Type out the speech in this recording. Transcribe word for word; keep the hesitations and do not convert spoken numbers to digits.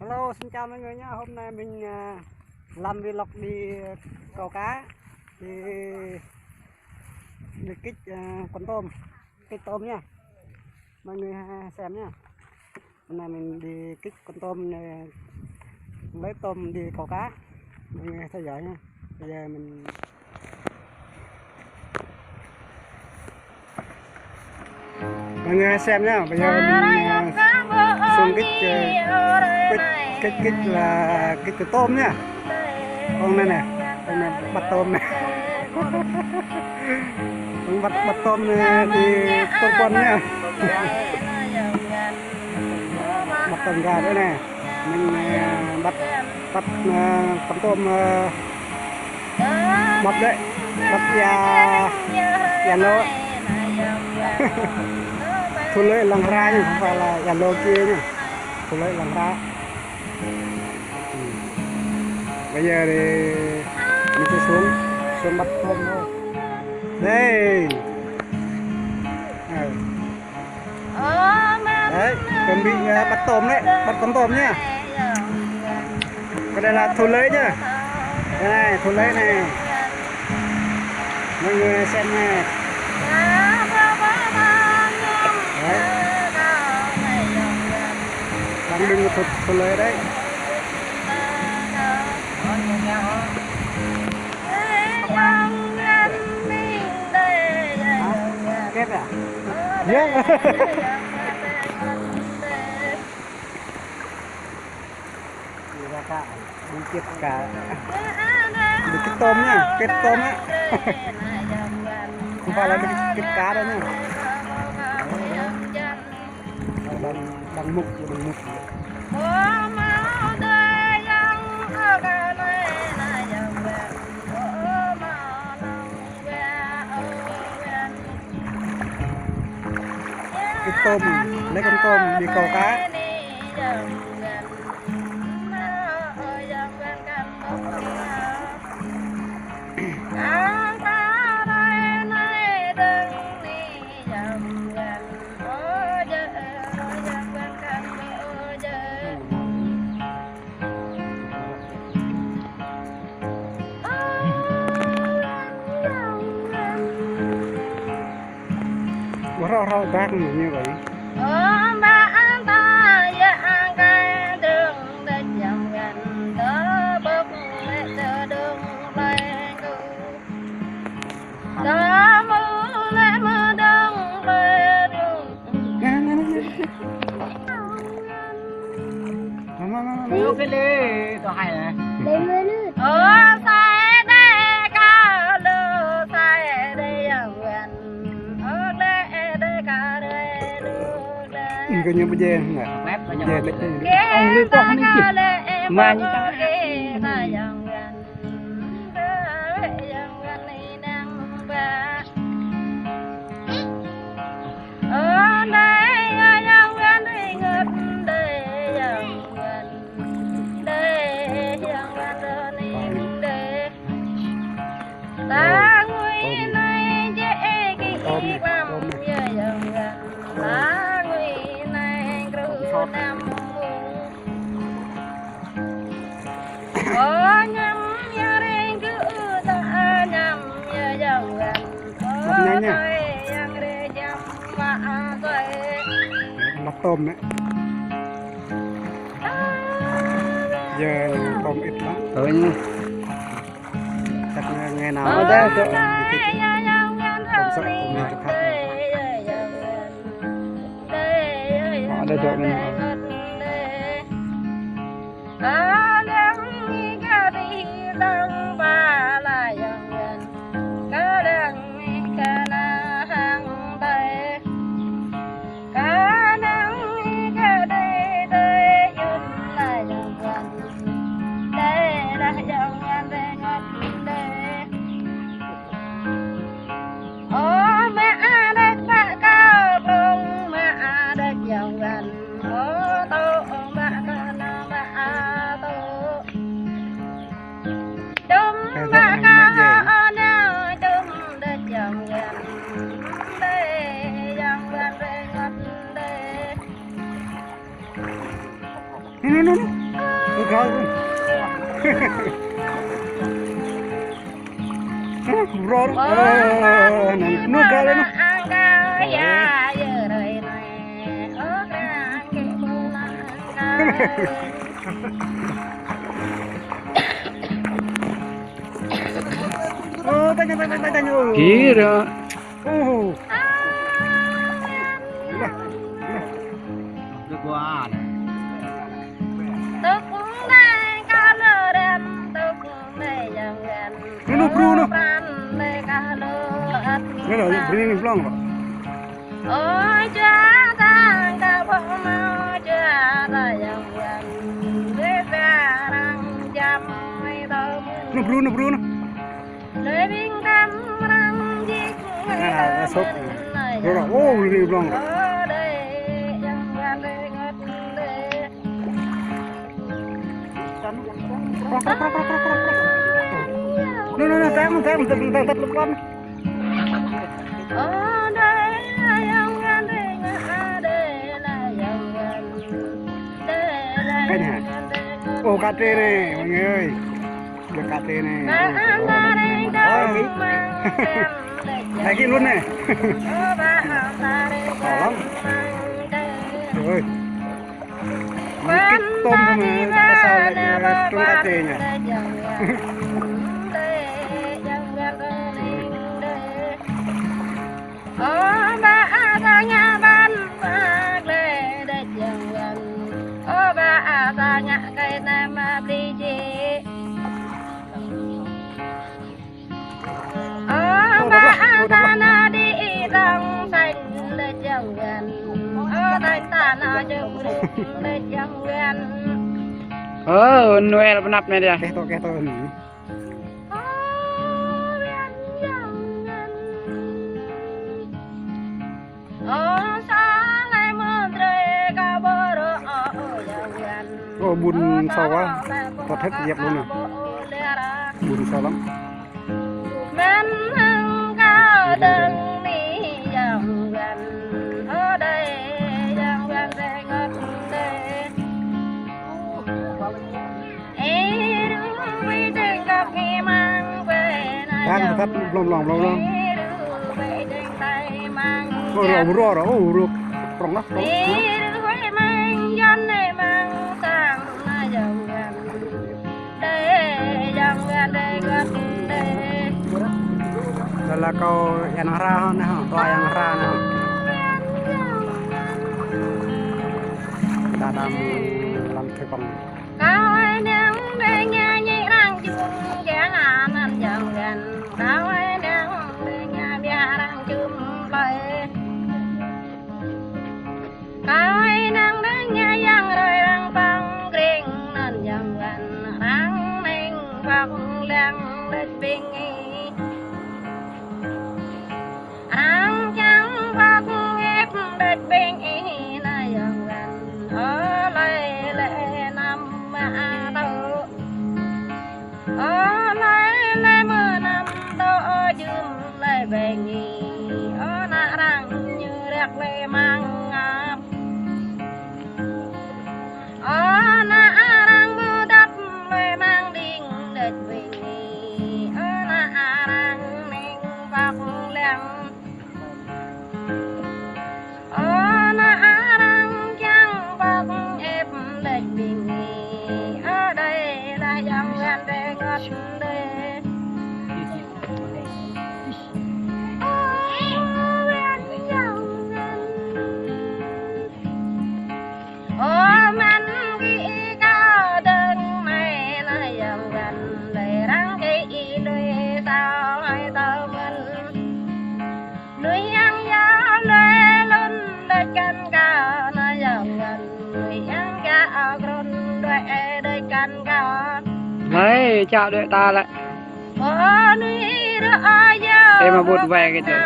Hello, xin chào mọi người nha. Hôm nay mình à, làm vlog đi câu cá, đi, đi kích à, con tôm, kích tôm nha. Mọi người à, xem nha. Hôm nay mình đi kích con tôm này, lấy tôm đi câu cá. Mọi người theo dõi nha. Bây giờ mình Mọi người xem nhá, bây giờ mình à, xung kích à, kích, kích, kích là kích con tôm nhá. Ông này này, ông này bắt tôm này. Ông bắt, bắt tôm này thì tôm con nhá. Bắt tôm gà đấy này. Mình à, bắt, bắt à, con tôm à, Bắp đấy, bắp ia, ia lô. Thu lưới lăng hra nhá, không phải là ia lô kia nhá. Thu lưới lăng hra. Ừ. Bây giờ thì mình sẽ xuống, xuống bắt tôm thôi. Đây. Ừ. Đấy, chuẩn bị à, bắt tôm đấy, bắt con tôm nhá. Cái đây là thu lưới nhá. Đây này, thu lưới này. Mọi người xem này. Đấy. Đang đựng thu, thu lưới đấy. Hả? Kép à? Iya. Iya, Kak. Sedikit, Kak. Sedikit tôm nha, kép tôm á. Không phải là sedikit cá đâu nha. Đang, đang múc, đang múc. Kích tôm, lấy con tôm đi câu cá. Ủa, rau, rau bác như vậy. Cái đi, tôi hay này. Cái như bây giờ nè. Web bây giờ. Ông đi con đi. Mà như ta. Bắt tôm đấy. Giờ tôm ít lắm. Chắc ngày nào. Ờ, đây, đây. Tôm sắp tôm này cho khách. Ở đây, đây. Ơ, găl. Ơ, bror. Ơ, nă, nă, găl nă. Ơ, tanya, tanya, tanya, tanya. Kira. Ơ. Nă, nă, brŭ nă. Nă, nă, brŭ nă, blŏng. Ơ, jua tang ta ƀuh mơ̆, jua ta yang wan. Bê ba rang jam mai tơ mơ̆. Nă, brŭ nă, brŭ nă. Lơi ƀing đam rang jik mai tơ mơ̆. Nă, nă, sop. Brŭ nă, ơ, blŭng blŭng. Ơ, đe yang wan đe ngot đe. Nă, nă, nă, tang, tang, tang, tang, tang, tang. Cái này hả? Ồ, cà tê này, mọi người ơi. Được cà tê này. Ôi. Này kia luôn này. To lắm. Trời ơi. Một cái tôm thôi mà tại sao lại, ờ, trông cà tê nhỉ? Ơ, ba ta ngă ban ba glai đĕ yang wan. Ơ, ba ta ngă kai na ma bli ji. Ơ, ba ta na đi tong tanh đĕ yang wan. Ơ, tanh ta na jơm đĕ yang wan. Ơ, Noel pơnăp ne dia. Keh to, keh to. Ơ, wan yang wan. Ơ, sa lai mơ̆n drơi ka ƀô̆ rơ, ơ, ơ, yang wan. Ơ, ƀun sa wa, tơthĕt yap lu nă. Ƀun sa lăm. Mơ̆n hăng ka dơ̆ng ni yang wan. Ơ, đe yang wan, đe ngot đe. Đang thật, blom blom, blom blom. Ơ, rơ, rơ, rơ, ơ, rơ, prong lah, prong, rơ. Đó là cầu Yang Hra nè, tòa Yang Hra nè. Ta đang làm thi công. Kâo ơi nang đe ngă ñi rang jum, kiăng anăn jam gan. Kâo ơi nang đe ngă biă rang jum ƀơi. Kâo ơi nang đe ngă yang rơi rang păng kring anăn jam gan. Rang ning păng lăng đet ƀing ih. Ang kiăng pơk ngĕp đĕč ƀing ih nă yang wan. Ơ lơi lĕ năm mă tơ. Ơ lơi lĕ mơnam tơ ơ jum lơi ƀing ih. Ơ nă rang ñu rek lơi mang ngap. Ơ nă arăng ƀu dăp lơi mang đing đĕč ƀing ih. Ơ nă arăng ning pơk lăng. Ơ nă arăng kiăng pơk ĕp đĕč ƀing ih. Ơ đơi lah yang wan đe ngot đơi. Ơ wan yang wan. Ơ măn kơ ih kâo dơ̆ng mai nă yang wan, đơi rang kơ ih đơi tao hai tao măn. Đơi yang yă đơi lun đơi kăn kâo nă yang wan, đơi yang kâo krun đơi đơi kăn kâo. Hai, čă đơi ta lĕ. Ơ đơi rơ ayơ. Ê, mă ƀut wai kơ čơ.